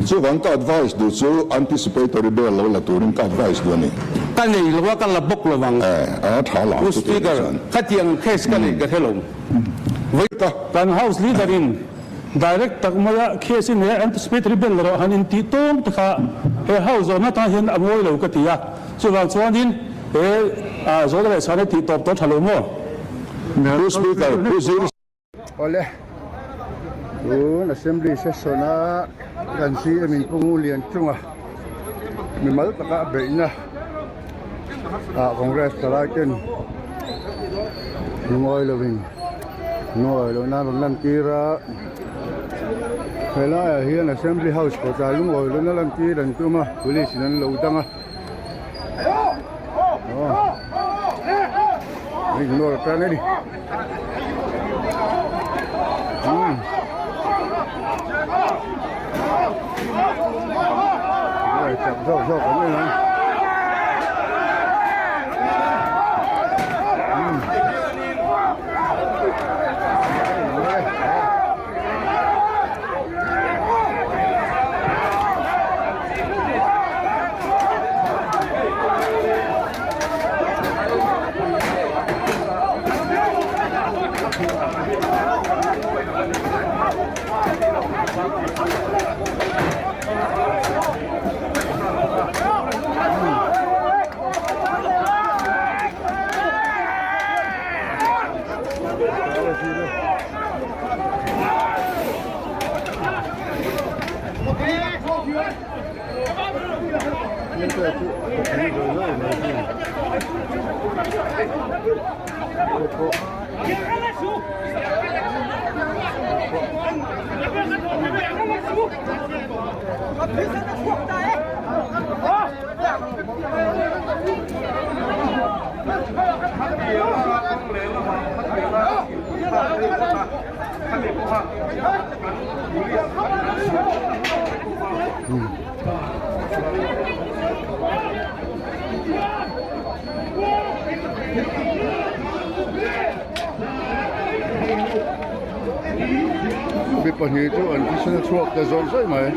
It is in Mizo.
Chuvang ka advice duh chu anticipatory bail lo la turin ka advice duh a ni. Ka nei lo a, ka la bawk lo ang. Eh, a tha la Pu chu tih Speaker, chuan. khatiang case ka nei ka hre lo. Vawi Ka. Kan House Leader in direct tak maia case in he anticipatory bail la rawh han intih tawng te kha he House zawhna atang hian a ngawi lo ka ti a. Chuvang chuanin he zawhna leh chhana tih tawp tawh tha lo maw? Pu Speaker, Pu Zir. Awle, tun Assembly session a kan CM in Pu Ngulian chunga mimal taka a beihna ah Congress thalai ten lungawi lovin lungawi lohna an rawn lantir a, helaiah hian Assembly house kawtah lungawi lohna lantir an tum a, police in an lo dang a. Aw ignore tan a ni. Chak zawk zawk an en ang. Mi pahnih chu an thisen a chhuak ta zawih zawih mai.